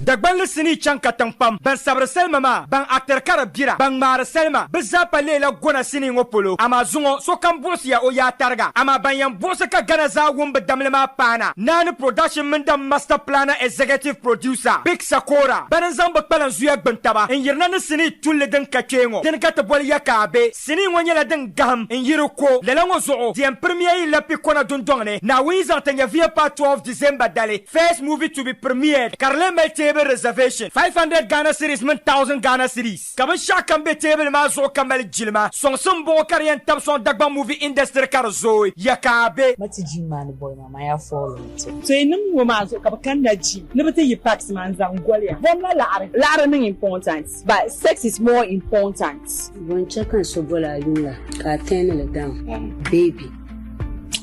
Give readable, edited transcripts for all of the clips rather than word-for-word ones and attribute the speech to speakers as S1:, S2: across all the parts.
S1: Dagbanli sinii chaŋ katiŋ pam. Ban sabiri salima maa, ban actiri ka di bira, ban ŋmaari salima, bɛ zaa pa leela gona sinii ŋɔ polo. Amaa zuŋɔ, sokam buɣisiya o yaa tariga. Amaa ban yɛn buɣisi ka Ghana zaa wum bɛ damli maa paana, Naani Production mini The Master Planner Executive Producer, Big Sakora, bani n-zaŋ bɛ kpalanzuya gbuni taba n-yirina ni sinii tulli din ka kpee ŋɔ, dini ka ti boli ya ka a be. Sinii ŋɔ nyɛla din gahim n-yi di ko. Lala ŋɔ zuɣu, di yɛn pirimiya yi lapi kɔna dundɔŋ ni, Naawuni yi zaŋ ti nyɛviya paai 12 December dali, first movie to be premiered, ka di lee mali teebuli reservation, 500 Ghana cedis mini 1000 Ghana cedis. Ka binshɛɣu kam be teebuli maa zuɣu ka mali jilima. Sɔŋsim m-bɔŋɔ ka di yɛn tabi sɔŋ Dagbaŋ movie industry ka di zooi. Ya ka a be.
S2: Ma ti gym maa ni bɔyi maa, man yaa fall n-ti.
S3: So yi niŋ ŋɔ maa zuɣu ka bɛ kanna gym ni bɛ ti yi packs maa n-zaŋ goli ya. Bom la laɣiri.
S4: Laɣiri niŋ important but sex is more important.
S5: Bɔ n-chɛ ka n so bol a yuli la, ka a turn li down, baby?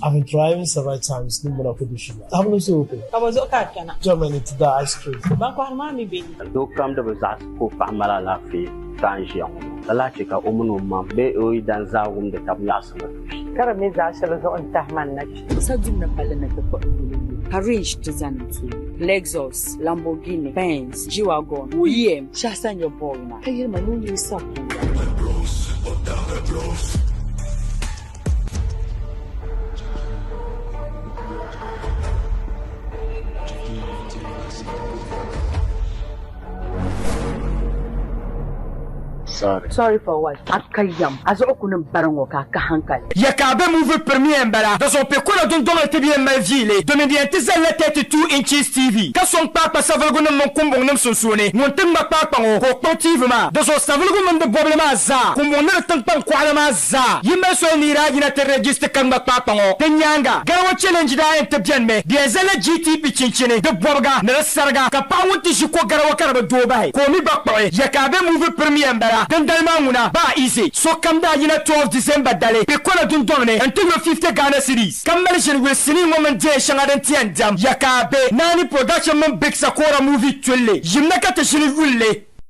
S6: I've been driving several times ni muna kudu shida. Abin so ko.
S3: Ka bɔ zuɣu ka a kpɛna?
S6: Germany to da ice cream.
S3: Ban kɔhiri maa mi be ni.
S7: Doo kam di bi zaɣisi ka o paɣa mali alaafee ka n ʒiya ŋɔ maa, ka lahi chɛ ka o mini o mam bee o yidan zaa wumdi tab nyaɣisimli tuhi.
S8: Ka di mi zaɣ shɛli zuɣu n-tahi ma na kpe.
S2: Sa dum ni palli ni ti kpuɣi yuli lu, ka range ti zani n-tuui. Lexus, Lamborghini, Benz, G-Wagon, BM, shɛhi sa n-nyɛ boy maa, ka yɛli ma ni o leei sakuura.
S7: Sorry.
S4: Sorry for what? A ka yam. A zuɣu ku niŋ bari ŋɔ ka a ka hankali.
S1: Ya ka a be movie premiere m-bala, di zuɣu pe kola dundɔŋ ni ti bi yɛn mali viili domin di yɛn ti zalila 32 inches TV ka sɔŋ kpaakpa saviligunim mini kumbuŋnim sunsuuni. Ŋun ti ŋma kpaakpa ŋɔ ka o kpuɣi TV maa, di zuɣu saviligu mini di bɔbili maa zaa, kumbuŋ ni di tiŋkpaŋ kɔɣila maa zaa yi mali soli ni yi daa yina ti registi ka ŋma kpaakpa ŋɔ. Di nyaaŋa, Garawa Challenge daa yɛn ti benimi, di yɛn zalila GTP chinchini, di bɔbiga, ni di sariga, ka paɣa ŋun ti ʒi ko garawa ka di bi dooi bahi, ka o mi gba kpuɣi. Ya ka a be movie premiere m-bala, dindali maa ŋuna, baa easy. Sokam daa yina 12 December dali Pekona dundɔŋ ni n-ti yo 50 Ghana cedis ka mali ʒini yuli sinii ŋɔ mini deen shɛŋa din ti yɛn diɛm. Ya ka a be Naani Production mini Big Sakora movie tulli yimna ka ti ʒini yuli li.